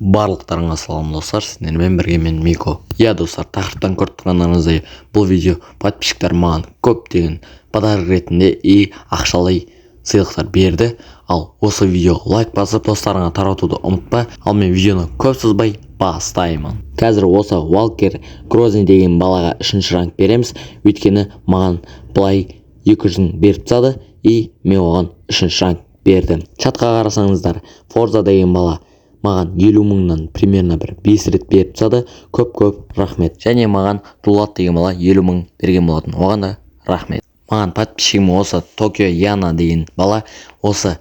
Барлықтарыңа салам, достар! Сіздермен бірге мен, Мико. Иә, достар, тақырыптан көріп тұрғандарыңыздай, бұл видео подписчиктер маған көптеген подарок ретінде и ақшалай сыйлықтар берді. Ал осы видеоға лайк басып, достарыңа таратуды ұмытпа. Ал мен видеоны көп созбай бастаймын. Қазір осы Валкер Грозный деген балаға үшінші ранг береміз, өйткені маған былай 200 мың беріп тастады, и мен оған үшінші ранг бердім. Чатқа қарасаңыздар, Форза деген бала маған 50 мыңнан примерно бір бес рет беріп тастады. Көп көп рахмет. Және маған Дулат деген бала 50 мың берген болатын, оған да рахмет. Маған подписчигім осы Токио Яна деген бала осы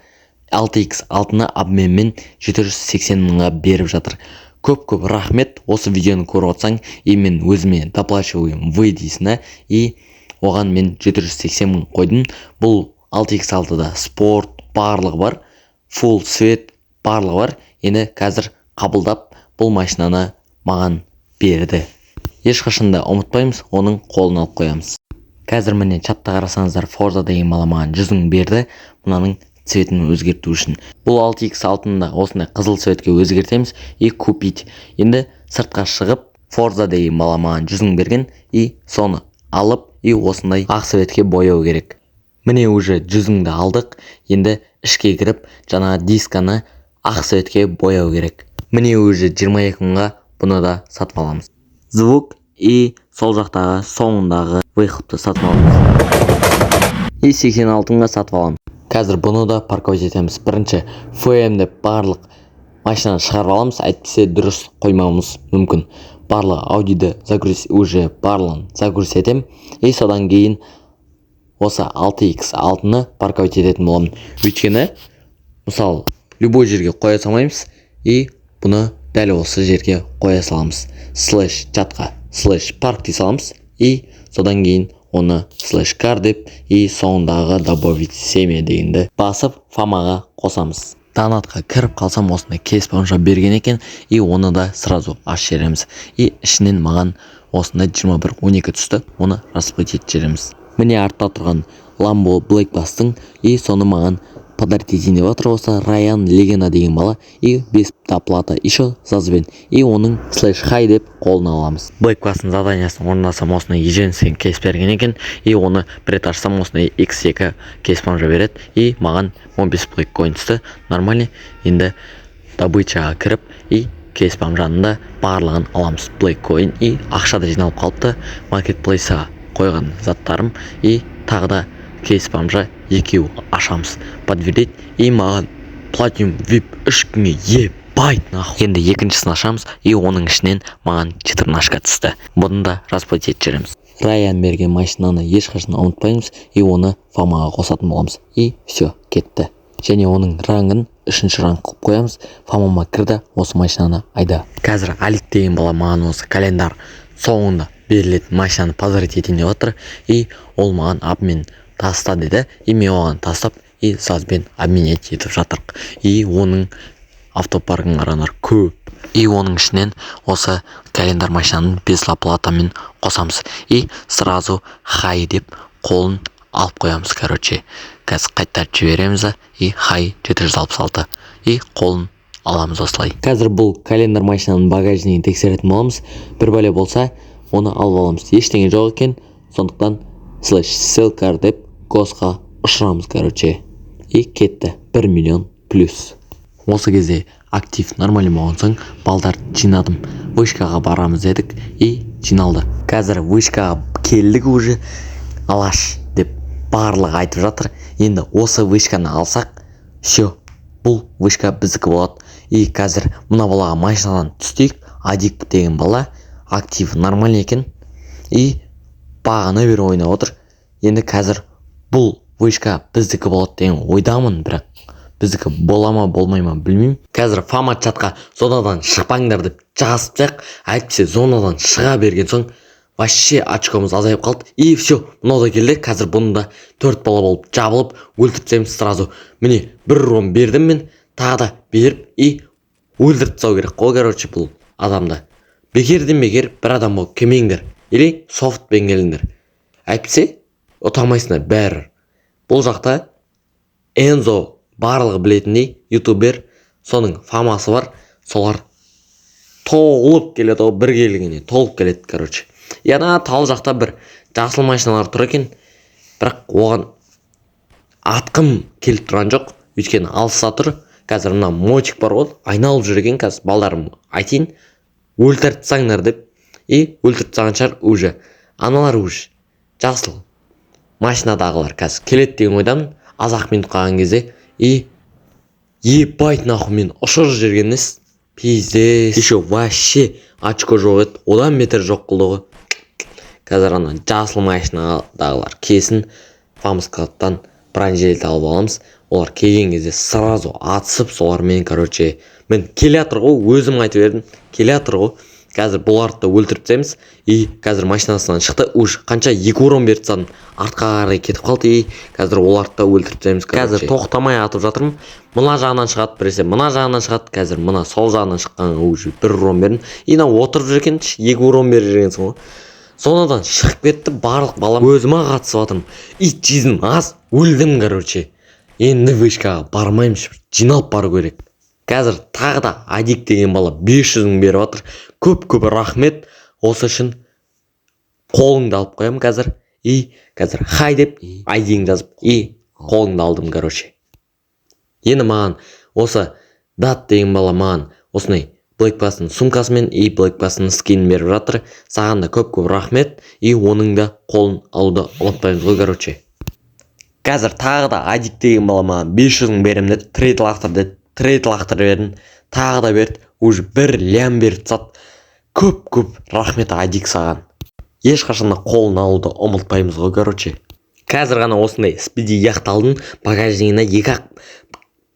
6x алтыны обменмен 780 мыңға беріп жатыр. Көп көп рахмет. Осы видеоны көріп отырсаң и мен өзіме доплачиваем вы дейсің да, и оған мен 780 мың қойдым. Бұл 6x алтыда спорт барлығы бар, фулл свет барлығы бар. Енді қазір қабылдап, бұл машинаны маған берді. Ешқашан да ұмытпаймыз, оның қолын алып қоямыз. Қазір, міне, чатта қарасаңыздар, Форза деген бала маған 100 мың берді мынаның цветін өзгерту үшін. Бұл 6x алтыны да осындай қызыл цветке өзгертеміз и купить. Енді сыртқа шығып, Форза деген бала маған 100 мың берген, и соны алып, и осындай ақ цветке бояу керек. Міне, уже 100 мыңды алдық. Енді ішке кіріп, жаңағы дисканы ақ цветке бояу керек. Міне, уже 22 мыңға бұны да сатып аламыз. Звук и сол жақтағы соңындағы выхлопты сатып аламыз, и 86 мыңға сатып аламыз. Қазір бұны да парковать етеміз. Бірінші ФМ деп барлық машинаны шығарып аламыз, әйтпесе дұрыс қоймауымыз мүмкін. Барлығы Аудиді загруз, уже барлығын загруз етемін, и содан кейін осы 6x алтыны парковать ететін боламын, өйткені, мысалы, любой жерге қоя салмаймыз. И бұны дәл осы жерге қоя саламыз, слэш чатқа слэш парк дей саламыз, и содан кейін оны слэш кар деп, и соңындағы добавить семя дегенді басып, фамаға қосамыз. Донатқа кіріп қалсам, осындай кейс бойынша берген екен, и оны да сразу ашып жібереміз. И ішінен маған осындай 21 12 түсті, оны расплыть етіп жібереміз. Міне, артта тұрған Ламбо Блэк Бастың, и соны маған подарить етейін деп жатыр осы Раян Легена деген бала, и без доплата еще зазвен, и оның слэш хай деп қолына аламыз. Блэк Бастың заданиясын орындасам, осындай еженскен кейс берген екен, и оны бір рет ашсам, осындай x2 кейс бомжа береді, и маған 15 блэк коин түсті. Нормальный. Енді добычаға кіріп, и кейс бомжаның да барлығын аламыз, блэк коин и ақша да жиналып қалыпты маркетплейсға қойған заттарым. И тағы да кейс бомжа екеу ашамыз, подтвердить, и маған платинум вип 3 күнге. Ебать, нахуй! Енді екіншісін ашамыз, и оның ішінен маған четырнашка түсті, бұны да расплыть етіп жібереміз. Раян берген машинаны ешқашан ұмытпаймыз, и оны фамаға қосатын боламыз. И все, кетті. Және оның рангын үшінші ранг қылып қоямыз. Фамама кірді, осы машинаны айда. Қазір Алик деген бала маған осы календар соңында берілетін машинаны подарить етейін деп жатыр, и ол маған обмен таста деді, и мен оған тастап, и сазбен обменять етіп жатырық. И оның автопаркін қараңдар, көп. И оның ішінен осы календар машинаны без оплатамен қосамыз, и сразу хай деп қолын алып қоямыз. Короче, қазір қайтарып жібереміз да, и хай 766, и қолын аламыз осылай. Қазір бұл календар машинаның багажнигін тексеретін боламыз. Бір бәле болса, оны алып аламыз. Ештеңе жоқ екен, сондықтан слэш селкар деп госқа ұшырамыз. Короче, и кетті 1 миллион плюс. Осы кезде актив нормальный болған соң, балдар жинадым, вышкаға барамыз дедік, и жиналды. Қазір вышкаға келдік уже, алаш деп барлығы айтып жатыр. Енді осы вышканы алсақ, все, бұл вышка біздікі болады. И қазір мына балаға машинадан түстейік. Адик деген бала актив нормальный екен, и бағана бері ойнап отыр. Енді қазір бұл вышка біздікі болады деген ойдамын, бірақ біздікі бола ма, болмай ма, білмеймін. Қазір фама чатқа «зонадан шықпаңдар» деп жазып тастайық, әйтпесе зонадан шыға берген соң вообще очкомыз азайып қалды. И все, мынау да келді. Қазір бұны да төрт бала болып жабылып өлтіріп тастаймыз сразу. Міне, бір урон бердім мен, тағы да беріп, и өлтіріп тастау керек қой. Короче, бұл адамды бекерден бекер бір адам болып келмеңдер или софтпен келіңдер, әйтпесе ұта алмайсыңдар бәрібір. Бұл жақта Энзо, барлығы білетіндей ютубер, соның фамасы бар, солар. Толып келеді ғой, бір келгенде толып келеді, короче. И ана тал жақта бір жасыл машиналар тұр екен, бірақ оған атқым келіп тұрған жоқ, өйткені алыста тұр. Қазір мына мотик бар ғой, айналып жүр екен. Қазір балдарым айтайын, өлтіріп тастаңдар деп. И өлтіріп тастаған шығар уже аналар, уже жасыл машинадағылар қазір келеді деген ойдамын, аз ақ минут қалған кезде. И ебать, нахуй, мен ұшырып жіберген емес, пиздец. Еще вообще очко жоқ еді, одан бетер жоқ қылды ғой. Қазір ана жасыл машинадағылар келсін, фамскладтан бронежилет алып аламыз. Олар келген кезде сразу атысып солармен, короче. Мен келе жатыр ғой, өзім айтып едім, келе жатыр ғой. Қазір бұларды да өлтіріп тастаймыз. И қазір машинасынан шықты уже. Қанша, екі урон беріп тастадым, артқа қарай кетіп қалды. И қазір оларды да өлтіріп тастаймыз. Қазір тоқтамай атып жатырмын. Мына жағынан шығады біресе, мына жағынан шығады. Қазір мына сол жағынан шыққанға уже бір урон бердім. И мынау отырып жүр екен, екі урон беріп жібергенсің ғой. Зонадан шығып кетті барлық балам, өзім ақ атысып жатырмын. И жизнь аз, өлдім, короче. Енді вышкаға бармаймын, жиналып бару керек. Қазір тағы да Адик деген бала 500 мың беріп жатыр. Көп көп рахмет осы үшін. Қолыңды алып қоямын қазір. И қазір хай деп айдиіңді жазып, и қолыңды алдым, короче. Енді маған осы Дат деген бала маған осындай Блэк Пастың сумкасымен и Блэк Пастың скинін беріп жатыр. Саған да көп көп рахмет. И оның да қолын алуды ұмытпаймыз ғой, короче. Қазір тағы да Адик деген бала маған 500 мың беремін деді. Трейд лақтыр деді, трейд лақтырып бердім. Тағы да берді, уже бір лям беріп тастады. Көп көп рахмет, Адик, саған. Ешқашан да қолын алуды ұмытпаймыз ғой, короче. Қазір ғана осындай спиди яхта алдым. Багажнигінде екі ақ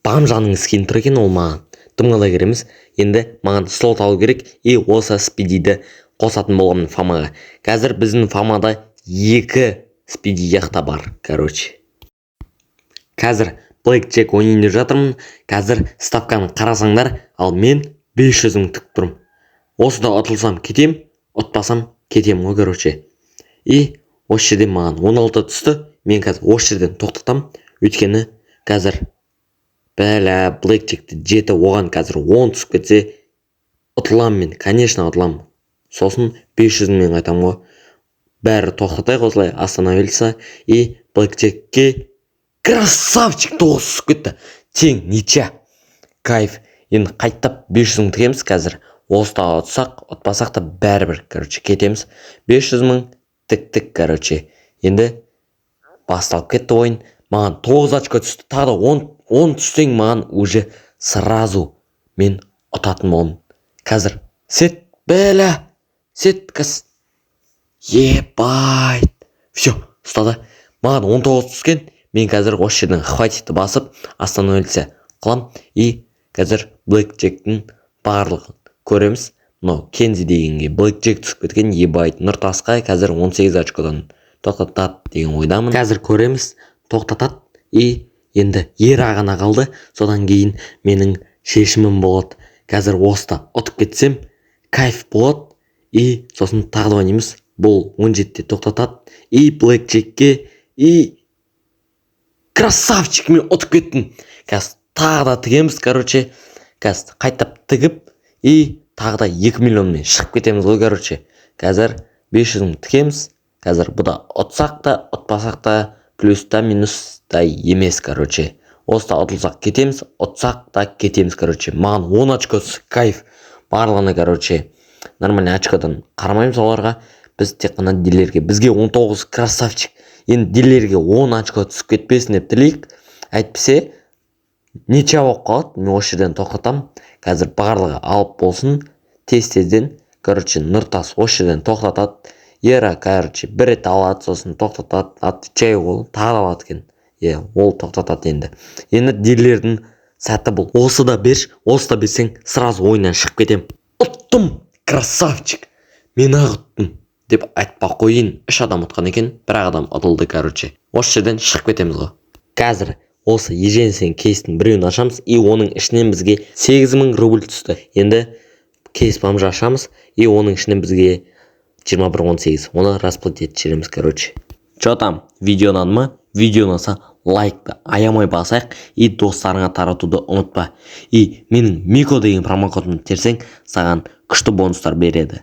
бомжаның скині тұр екен, ол маған дымға да керек емес. Енді маған слот алу керек. И осы спидиді қосатын боламын фамаға. Қазір біздің фамада екі спиди яхта бар, короче. Қазір блэк джек ойнайын деп жатырмын. Қазір ставканы қарасаңдар, ал мен 500 мың тігіп тұрмын. Осыда ұтылсам кетем, ұтпасам кетемін ғой, короче. И осы жерден маған 16 түсті. Мен қазір осы жерден тоқтатамын, өйткені қазір, бәлә, блэк джекті жеті, оған қазір 10 түсіп кетсе, ұтыламын мен, конечно, ұтыламын. Сосын 500 мыңмен қайтамын ғой. Бәрі тоқтатайық осылай, остановился. И блэк джекке, красавчик, 9 түсіп кетті, тең, ничья, кайф. Енді қайттап 500 мың тігеміз. Қазір осыда ұтсақ, ұтпасақ та бәрібір, короче, кетеміз. 500 мың тіктік, короче. Енді басталып кетті ойын. Маған 9 очко түсті. Тағы да 10, 10 түссең, маған уже сразу мен ұтатын боламын. Қазір сет, бәлә, сет кәс, ебать, все, ұстады. Маған 19 түскен. Мен қазір осы жерден хватит басып, остановиться қылам. И қазір блэк джектің барлығын көреміз. Мынау Кензи дегенге блэк джек түсіп кеткен, ебать. Нұртасқа қазір 18 очкодан тоқтатады деген ойдамын. Қазір көреміз, тоқтатады. И енді Ера ғана қалды, содан кейін менің шешімім болады. Қазір осыда ұтып кетсем, кайф болады. И сосын тағы да ойнаймыз. Бұл 17-те тоқтатады. И блэк джекке, и красавчик, мен ұтып кеттім. Қазір тағы да тігеміз, короче. Қазір қайтап тігіп, и тағы да 2 миллионмен шығып кетеміз ғой, короче. Қазір 500 мың тігеміз. Қазір бұда ұтсақ та, ұтпасақ та, плюс та, минус та емес, короче. Осыда ұтылсақ, кетеміз, ұтсақ та, кетеміз, короче. Маған 10 очко түсті, кайф. Барлығына, короче, нормальный очкодан қарамаймыз оларға, біз тек қана дилерге. Бізге 19, красавчик. Енді дилерге 10 очко түсіп кетпесін деп тілейік, әйтпесе ничья болып қалады. Мен осы жерден тоқтатамын. Қазір барлығы алып болсын тез тезден, короче. Нұртас осы жерден тоқтатады. Ера, короче, бір рет алады, сосын тоқтатады. Отвечаю, ол тағы да алады екен, иә, ол тоқтатады. Енді дилердің сәті бұл. Осы да берші, осы да берсең, сразу ойыннан шығып кетемін. Ұттым, красавчик, мен ақ ұттым деп айтпай ақ қояйын. Үш адам ұтқан екен, бір ақ адам ұтылды, короче. Осы жерден шығып кетеміз ғой. Қазір осы еженсен кейстің біреуін ашамыз. И оның ішінен бізге 8000 рубль түсті. Енді кейс бомжа ашамыз. И оның ішінен бізге 21.18, оны расплатить етіп жібереміз, короче. Че там, видео ұнады ма? Видео ұнаса, лайкты аямай басайық. И достарыңа таратуды ұмытпа. И менің Мико деген промокодымды терсең, саған Күшті бонустар береді.